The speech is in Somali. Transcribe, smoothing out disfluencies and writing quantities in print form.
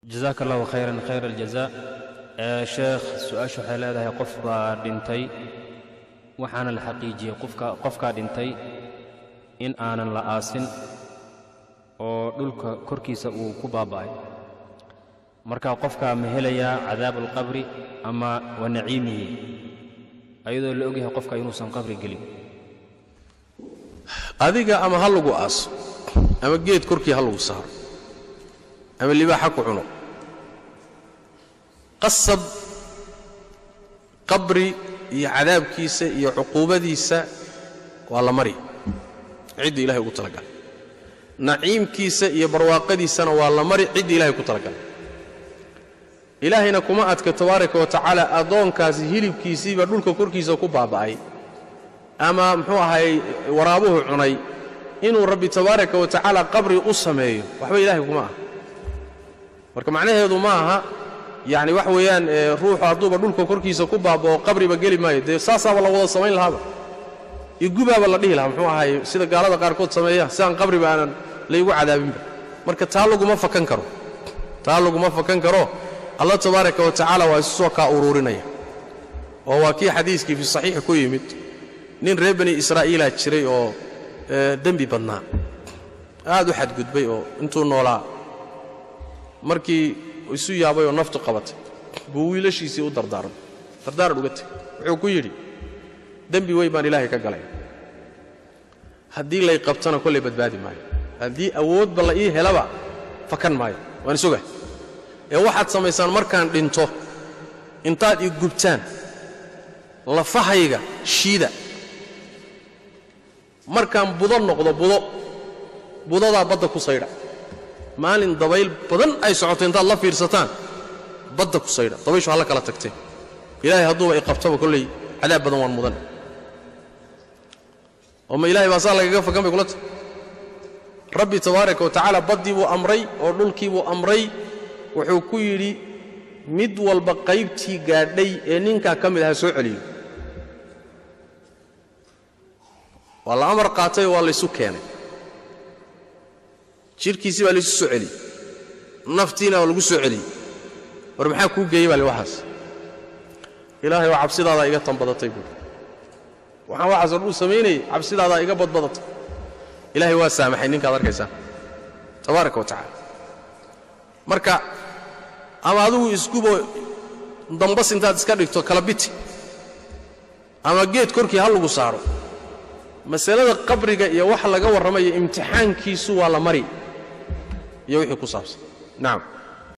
Jazaaka Allahu khayran khayr aljazaa. Sheekh, su-aasha waxay leedahay: qof baa dhintay, waxaana la xaqiijiyey qofkaa dhintay in aanan la aasin oo dhulka korkiisa uu ku baaba'ay. Marka qofkaa ma helayaa cadaabu alqabri ama wa naciimihi, ayadoo la ogyahay qofka inuusan qabri gelin? Adiga ama ha lagu aaso, ama geed korkii ha lagu saaro, ama libaax ha ku cuno, qasab qabri iyo cadaabkiisa iyo cuquubadiisa waa la mari ciddii ilahay ugu talagalay. Naciimkiisa iyo barwaaqadiisana waa la mari ciddii ilahay ku talagalay. Ilaahayna kuma adka tabaaraka wa tacaala addoonkaasi hilibkiisiiba dhulka korkiisa ku baaba'ay ama muxuu ahay waraabuhu cunay inuu Rabbi tabaaraka wa tacaala qabri u sameeyo. Waxba ilahay kuma aha. Marka macnaheedu ma aha, yacni wax weeyaan, ruuxu hadduuba dhulka korkiisa ku baaba'o qabriba geli maayo. Dee saasaaba la wada samayn lahaaba, igubaaba la dhihi lahaa, muxuu ahay, sida gaalada qaarkood sameeyaan, sidaan qabriba aanan laygu cadaabinba. Marka taa laguma fakan karo, taa laguma fakan karo. Allah tabaaraka wa tacaala waa isu soo kaa uruurinaya, oo waa kii xadiiskii fi saxiix ku yimid. Nin reer Bani Israa'iilaa jiray oo dembi badnaa, aad u xadgudbay, oo intuu noolaa markii isu yaabay oo naftu qabatay buu wiilashiisii u dardaaran, dardaaran uga tegey. Wuxuu ku yidhi: "Dembi weyn baan Ilaahay ka galay, haddii lay qabtana kollay badbaadi maayo, haddii awoodba la ii helaba fakan maayo, waan isogahay. Ee waxaad samaysaan, markaan dhinto intaad i gubtaan lafahayga shiida, markaan budo noqdo budo, budadaa badda ku saydha. Maalin dabayl badan ay socoto intaad la fiirsataan badda ku saydha, dabayshu ha la kala tagtee. Ilaahay hadduuba i qabtaba kolley cadaab badan waan mudan." Oo ma Ilahay baa saa lagaga fakan bay kula tahy? Rabbi tabaaraka wa tacaala baddii buu amray oo dhulkii buu amray. Wuxuu ku yidhi: "Mid walba qaybtii gaadhay ee ninkaa ka mid aha soo celiyo." Waa la amar qaatay, waa laysu keenay, jidhkiisii baa laysu soo celiyey, naftiina waa lagu soo celiyey. "War maxaa kuu geeyey?" baa li. "Waxaas, Ilaahay, oo cabsidaadaa iga tanbadatay," buuri. "Waxaan waxaasoo dhan u samaynayay cabsidaadaa iga badbadatay." Ilahay waa saamaxay ninkaad arkaysaa tabaaraka wa tacala. Marka ama adigu iskubo dambas intaad iska dhigto kala biti, ama geed korkii ha lagu saaro, masalada qabriga iyo waxa laga warramayo imtixaankiisu waa la mari iyo wixii ku saabsan. Nacam.